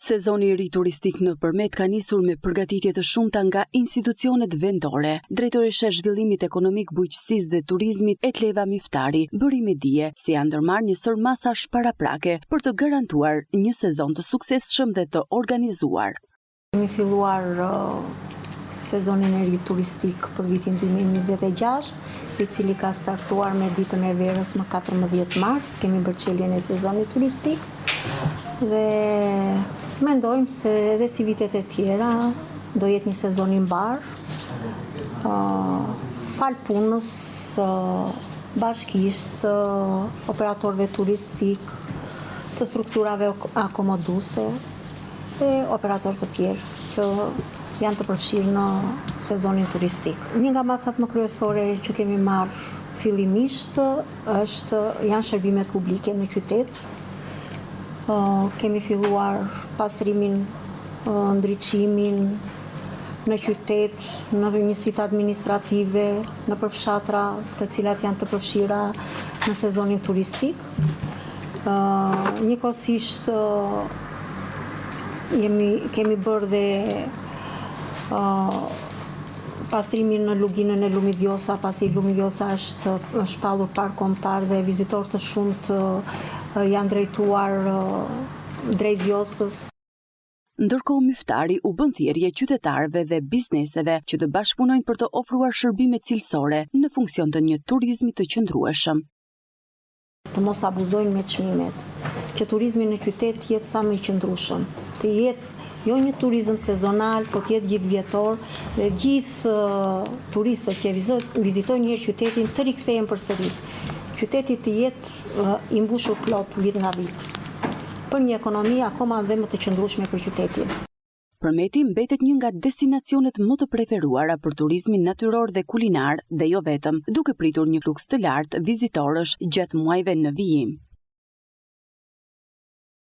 Sezoni i ri turistik në Përmet ka nisur me përgatitje të shumta nga institucionet vendore. Drejtoresha e Zhvillimit Ekonomik, Bujqësisë dhe Turizmit, Etleva Miftari, bëri me dije se janë ndërmarrë një sërë masash paraprake për të garantuar një sezon të suksesshëm dhe të organizuar. Kemi filluar sezonin e ri turistik për vitin 2026, i cili ka startuar me ditën e verës më 14 mars, kemi bërë çeljen e sezonit turistik dhe mendojmë se edhe si vitet e tjera do jetë një sezon i mbarë, falë punës së bashkisë, të operatorëve turistikë, të strukturave akomoduese, dhe operatorë të tjerë që janë të përfshirë në sezonin turistik. Një nga masat më kryesore që kemi marrë fillimisht është janë shërbimet publike në qytet. Kemi filluar pastrimin, ndriçimin në qytet, në njësitë administrative, nëpër fshatra të cilat janë të përfshira në sezonin turistik. Njëkohësisht jemi kemi bërë dhe pastrimin në luginën e lumit Vjosa, pasi lumi Vjosa është shpallur park kombëtar dhe vizitorë të shumtë janë drejtuar drejt Vjosës. Ndërkohë Myftari u bën thirrje qytetarëve dhe bizneseve që të bashkëpunojnë për të ofruar shërbime cilësore në funksion të një turizmi të qëndrueshëm. Të mos abuzojnë me çmimet, që turizmi në qytet të jetë sa më i qëndrueshëm, të jetë jo një turizëm sezonal, po të jetë gjithëvjetor dhe gjithë turistët që vizitojnë një herë qytetin të rikthehen përsëri. Qyteti të jetë i mbushur plot vit nga vit. Për një ekonomi akoma dhe më të qëndrueshme për qytetin. Përmeti mbetet një nga destinacionet më të preferuara për turizmin natyror dhe kulinar dhe jo vetëm, duke pritur një fluks të lartë vizitorësh gjatë muajve në vijim.